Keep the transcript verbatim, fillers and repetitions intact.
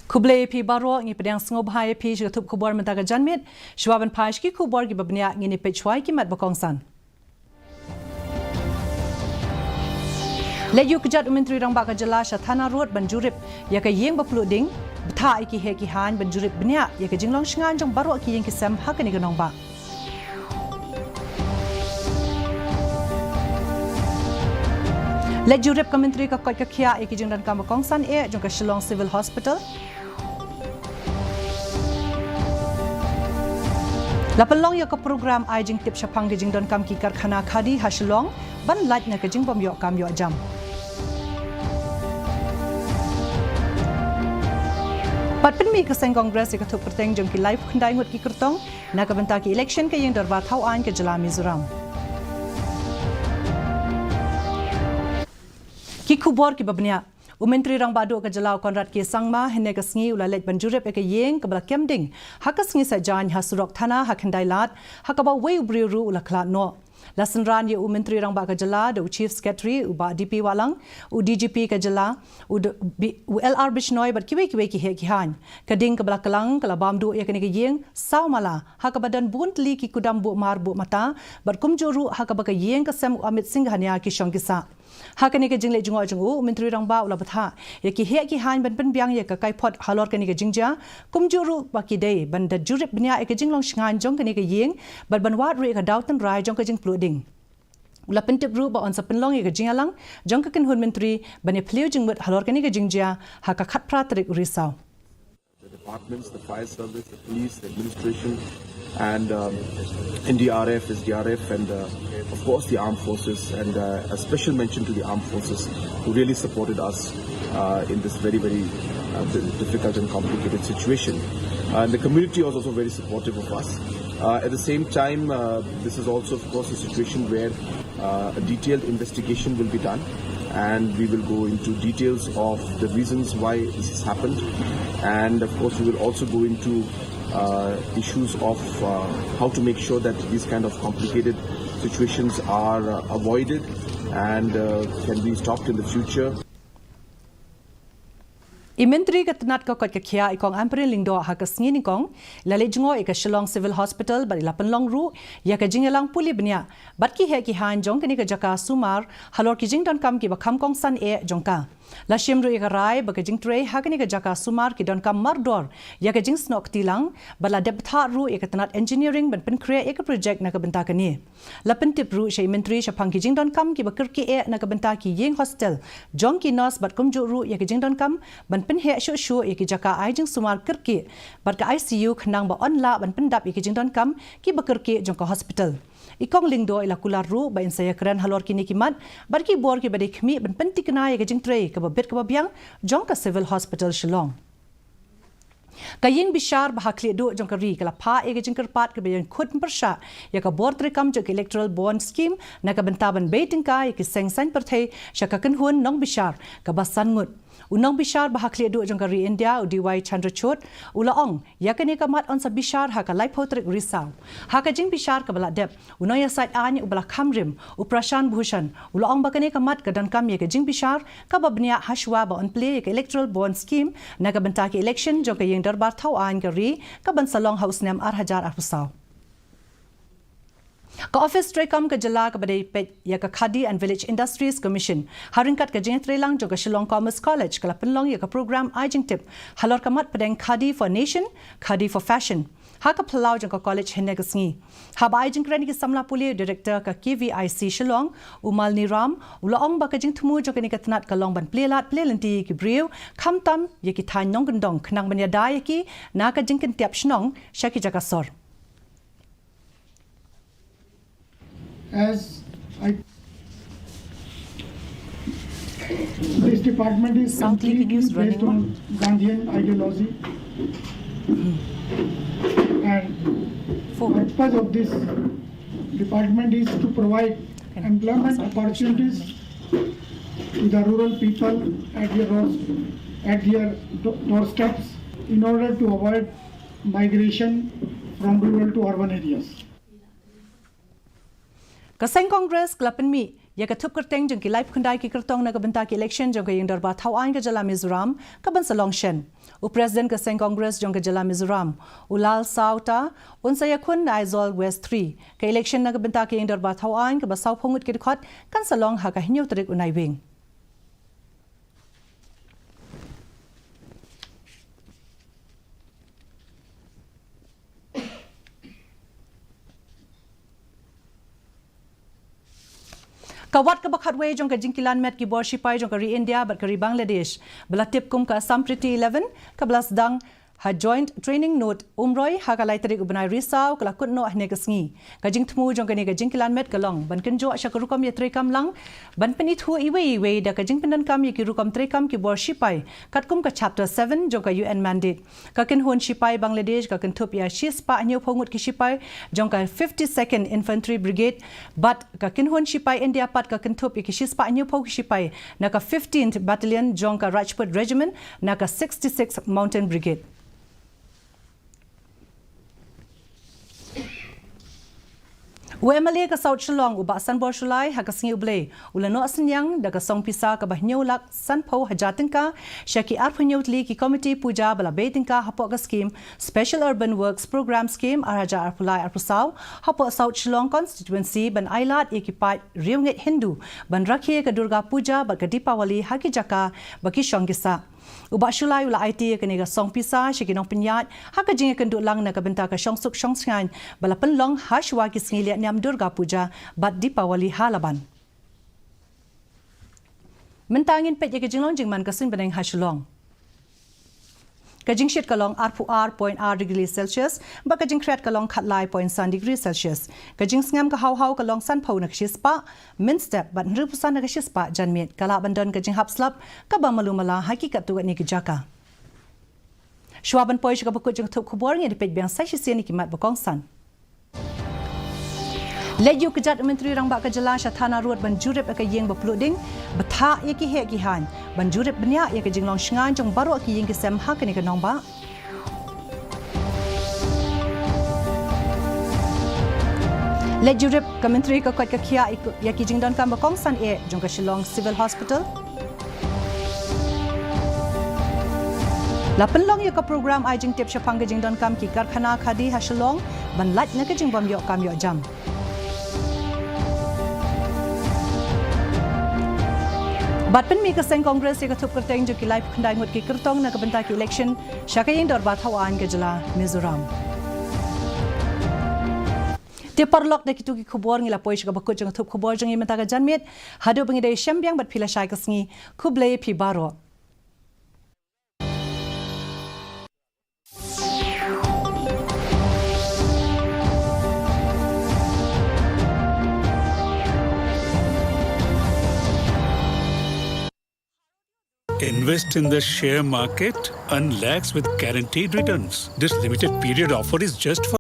Khublei phi baroh, ngi pdiang sngewbha ïa phi sha ka thup khubor mynta ka janmiet. Shuwa ban phai sha ki khubor kiba bniah, ngin ïa peit shwa ïa ki mat ba kongsan. Leit ïuh kjat u Myntri Rangbah ka jylla sha Thana Road ban jurip ïa ka ïing ba pluh ding, bthah ïa ki heh ki haiñ ban jurip bniah ïa ka jinglong shngaiñ jong baroh ki ïing ki sem ha kane ka nongbah. Leit jurip ka Myntri ka koit ka khiah ïa ki jingdonkam ba kongsan eh jong ka Shillong Civil Hospital. La pynlong ïa ka program ai jingtip shaphang ki jingdonkam ki karkhana khadi ha Shillong ban lait na ka jingbym ïoh kam ïoh jam. Pat pynmih ka seng Congress ïa ka thup kyrteng jong ki laiphew khyndai ngut ki kyrtong na ka bynta ki election ka ïing dorbar thaw aiñ ka jylla Mizoram. Ki khubor kiba bniah. U Myntri Rangbah Duh ka jylla u Conrad K Sangma hynne ka sngi u la leit ban jurip ïa ka ïing kaba la kem ding ha ka sngi Saitjaiñ ha surok Thana ha Khyndailad, ha kaba uwei u briew ruh u la khlad noh. La synran ïa u Myntri Rangbah ka jylla da u Chief Secretary u Bah D P Wahlang, u D G P ka jylla, u D-, B-, u L R Bishnoi bad kiwei kiwei ki heh ki haiñ. Ka ding kaba la klang ka la bam duh ïa kane ka ïing saw mala, ha kaba don bun tylli ki kudam buh mar buh mata, bad kumjuh ruh ha kaba ka ïing ka sem u Amit Singhania ki shong ki sah. Ha kane ka jingleit jngoh jong u, u Myntri Rangbah u la bthah ïa ki heh ki haiñ ban pynbiang ïa ka kaiphod halor kane ka jingjia, kumjuh ruh ba ki dei ban da jurip bniah ïa ka jinglong shngaiñ jong kane ka ïing, bad ban wad ruh ïa ka daw tynrai jong ka jingpluh ding. U la pyntip ruh ba yn sa pynlong ïa ka jingïalang jong ka kynhun myntri ban ïa phylliew jingmut halor kane ka jingjia ha ka khatphra tarik Risaw. The departments, the fire service, the police, the administration, and, um, N D R F, S D R F, and, uh, of course, the armed forces, and, uh, a special mention to the armed forces who really supported us, uh, in this very, very, uh, di-, difficult and complicated situation. Uh, and the community was also very supportive of us. Uh, at the same time, uh, this is also, of course, a situation where, uh, a detailed investigation will be done, and we will go into details of the reasons why this has happened, and of course, we will also go into, uh, issues of, uh, how to make sure that these kind of complicated situations are, uh, avoided and, uh, can be stopped in the future. I Myntri ka tnat ka koit ka khiah i Kong Ampareen Lyngdoh ha ka sngi nyngkong i la leit jngoh ïa ka Shillong Civil Hospital bad i la pynlong ruh ïa ka jingïalang pule bniah bad ki heh ki haiñ jong kane ka jaka sumar halor ki jingdonkam kiba kham kongsan eh jong ka. La shim ruh ïa ka rai ba ka jingtrei ha kane ka jaka sumar ki donkam mardor ïa ka jingsnoh kti lang bad la dep bthah ruh ïa ka tnat engineering ban pynkhreh ïa ka projek na ka bynta kane. La pyntip ruh sha i Myntri shaphang ki jingdonkam kiba kyrkieh na ka bynta ki ïing hostel jong ki nurse bad kumjuh ruh ïa ki jingdonkam ban pynheh shuh shuh ïa ki jaka ai jingsumar kyrkieh bad ka I C U khnang ba yn lah ban pyndap ïa ki jingdonkam kiba kyrkieh jong ka hospital. I Kong Lyngdoh i la kular ruh ba in sa ïakren halor kine ki mat bad ki bor kiba dei khmih ban pynthikna ïa ka jingtrei kaba bit kaba biang jong ka Civil Hospital Shillong. Ka ïing bishar ba ha khlieh duh jong ka ri ka la phah ïa ka jingkyrpad kaba ïeng khut pyrshah ïa ka bor treikam jong ka Electoral Bond Scheme na ka bynta ban bei tyngka ïa ki seng saiñ pyrthei sha ka kynhun nongbishar kaba san ngut. U nongbishar ba ha khlieh duh jong ka ri India, u D Y Chandrachud, u la ong ïa kane ka mat yn sa bishar ha ka laiphew tarik Risaw. Ha ka jingbishar kaba la dep, u nongïasaid aiñ uba la kham rim, u Prashant Bhushan, u la ong ba kane ka mat ka donkam ïa ka jingbishar kaba bniah hashwa ba yn plie ïa ka Electoral Bond Scheme na ka bynta ka election jong ka ïing dorbar thaw aiñ ka ri kaban sa long ha u snem ar hajar arphew saw. Ka Office treikam ka jylla kaba dei peit ïa ka Khadi and Village Industries Commission, ha ryngkat ka jingïatreilang jong ka Shillong Commerce College, ka la pynlong ïa ka program ai jingtip halor ka mat pdeng Khadi for Nation, Khadi for Fashion ha ka phyllaw jong ka college hynne ka sngi. Haba ai jingkren ïa ki samla pule, u Director ka K V I C Shillong, u Malni Ram, u la ong ba ka jingthmu jong kane ka tnat ka long ban plie lad plie lynti ïa ki briew, khamtam ïa ki thaiñ nongkyndong, khnang ban ïada ïa ki na ka jingkynthiap shnong sha ki jaka sor. As I, this department is completely based on Gandhian ideology, and purpose of this department is to provide employment opportunities to the rural people at their ros-, at their do-, doorsteps in order to avoid migration from rural to urban areas. Ka seng Congress ka la pynmih ïa ka thup kyrteng jong ki laiphew khyndai ki kyrtong na ka bynta ki election jong ka Ïing Dorbar Thawaiñ ka jylla Mizoram, ka ban sa long shen. U President ka Seng Congress jong ka jylla Mizoram, u Lalsaota, un sa ïakhun na Aizawl West three. Ka election na ka bynta ka Ïing Dorbar Thawaiñ kaba sawphew ngut ki dkhot kan sa long ha ka hynñiew tarik u Naiwieng. Ka wat kaba khatwei jong ka jingkilan met ki bor shipai jong ka ri India bad ka ri Bangladesh, ba la tip kum ka Sampriti eleven, kaba la sdang ha Joint Training Node Umroi ha ka lai tarik u bnai Risaw, ka la kut noh hynne ka sngi. Ka jingthmu jong kane ka jingkilan met ka long ban kynjoh sha ka rukom ïatreikam lang, ban pynithuh iwei ïa iwei da ka jingpyndonkam ïa ki rukom treikam ki bor shipai katkum ka Chapter seven jong ka U N mandate. Ka kynhun shipai Bangladesh ka kynthup ïa shispah hynñiewphew ngut ki shipai jong ka fifty-second Infantry Brigade, bad ka kynhun shipai India pat ka kynthup ïa ki shispah hynñiewphew ki shipai na ka fifteenth Battalion jong ka Rajput Regiment na ka sixty-sixth Mountain Brigade. U M L A ka South Shillong, u Bah Sanbor Shullai, ha ka sngi U Blei u la noh synñiang da ka song pisa kaba hynñiew lak sanphew hajar tyngka sha ki arphew hynñiew tylli ki komiti puja ba la bei tyngka hapoh ka skim Special Urban Works Programme Scheme ar hajar arphew lai arphew saw hapoh South Shillong Constituency, ban ailad ïa ki paid riewngeit Hindu ban rakhe ïa ka Durga Puja bad ka Deepawali ha ki jaka ba ki shong ki sah. U Bah Shullai u la aiti ïa kane ka song pisa sha ki nongpynïaid ha ka jingïakynduh lang na ka bynta ka shongsuk shongsaiñ ba la pynlong ha shuwa ki sngi leh niam Durga Puja bad Deepawali ha Laban. Mynta ngin peit ïa ka jinglong jingman ka suiñ bneng ha Shillong. Ka jingshit ka long arphew ar point ar degree Celsius, bad ka jingkhriat ka long khatlai point san degree Celsius. Ka jingsngem ka haw haw ka long sanphew na ka shispah, mynstep, bad hynriewphew san na ka shispah janmiet. Ka lah ban don ka jinghap slap kaba malu mala ha ki katto katne ki jaka. Shuwa ban poi sha kaba kut jong ka thup khubor, ngin ïa peit biang sa shisien ïa ki mat ba kongsan. Leit ïuh kjat u Myntri Rangbah ka jylla sha Thana Road ban jurip ïa ka ïing ba pluh ding, bthah ïa ki heh ki haiñ, ban jurip bniah ïa ka jinglong shngaiñ jong baroh ki ïing ki sem ha kane ka nongbah. Leit jurip ka Myntri ka koit ka khiah ïa ki jingdonkam ba kongsan eh jong ka Shillong Civil Hospital. La pynlong ïa ka program ai jingtip shaphang ka jingdonkam ki karkhana khadi ha Shillong ban lait na ka jingbym ïoh kam ïoh jam. Bad pynmih ka seng Congress ïa ka thup kyrteng jong ki laiphew khyndai ngut ki kyrtong na ka bynta ki election sha ka Ïing Dorbar Thawaiñ ka jylla Mizoram. Te paralok, da kito ki khubor ngi la poi sha kaba kut jong ka thup khubor jong ngi mynta ka janmiet. Haduh ba ngin da ïashem biang bad phi lashai ka sngi, khublei phi baroh. Invest in the share market, earn lakhs with guaranteed returns. This limited period offer is just for